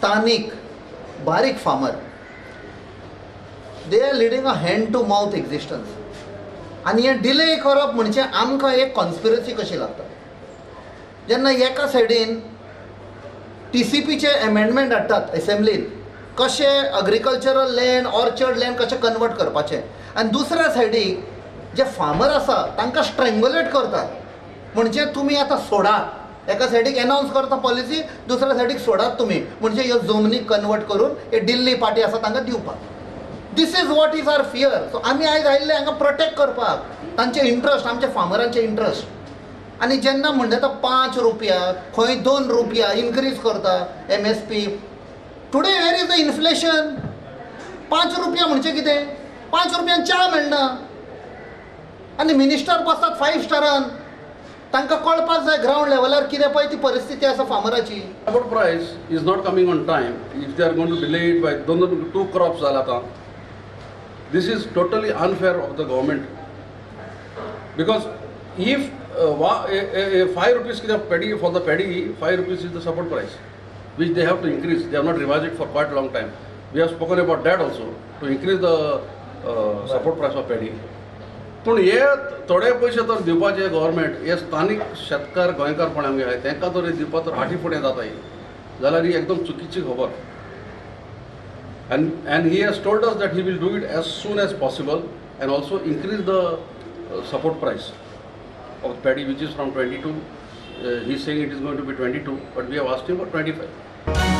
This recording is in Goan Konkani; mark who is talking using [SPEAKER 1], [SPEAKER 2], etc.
[SPEAKER 1] स्थानीक बारीक farmer, they are leading a hand to mouth existence. आनी हें डिले करप म्हणजे आमकां एक कॉन्स्पिरसी कशी लागता. जेन्ना एका सायडीन टीसीपीचे एमेंडमेंट हाडटात एसेंब्लीन, कशें अग्रिकल्चरल लँड, ऑर्चर्ड लँड कशें कन्वर्ट करपाचें, आनी दुसऱ्या सायडीक जे फार्मर आसा तांकां स्ट्रेंगुलेट करतात, म्हणजे तुमी आतां सोडात. एका सायडीक एनावन्स करता पॉलिसी, दुसऱ्या सायडीक सोडात तुमी, म्हणजे ह्यो जमनी कन्वर्ट करून हे दिल्ली पार्टी आसा तांकां दिवपाक. This is what is our fear. So आमी आयज आयिल्ले हांगा प्रोटेक्ट करपाक तांचे इंट्रस्ट, आमच्या फार्मरांचे इंट्रस्ट. आनी जेन्ना म्हणटा तो 5 रुपया, खंय 2 रुपया इनक्रीज करता MSP. Today where is the inflation? 5 रुपया म्हणजे कितें? 5 रुपयान च्या मेळना. आनी मिनिस्टर बसतात फायव स्टारान. तांकां कळपाक जाय ग्रावंड लेवलार कितें पळय ती परिस्थिती आसा फार्मराची.
[SPEAKER 2] Support price is not coming on time. If they are going to delay it by दोन दोन two crops जाला आतां, this is totally unfair of the government, because if 5 rupees कित्याक paddy, for the paddy 5 rupees is the support price which they have to increase. They have not revised it for quite a long time. We have spoken about that also, to increase the support price of paddy. पूण हे थोडे पयशे तर दिवपाचे गव्हर्मेंट हे स्थानीक शेतकार गोंयकार कोण आमगे आहाय तांकां तर दिवपा तर फाटीं फुडें जाता ही जाल्यार ही एकदम चुकीची खबर. And he has told us that he will do it as soon as possible and also increase the support price of paddy, which is from 22, he is saying it is going to be 22, but we have asked him for 25.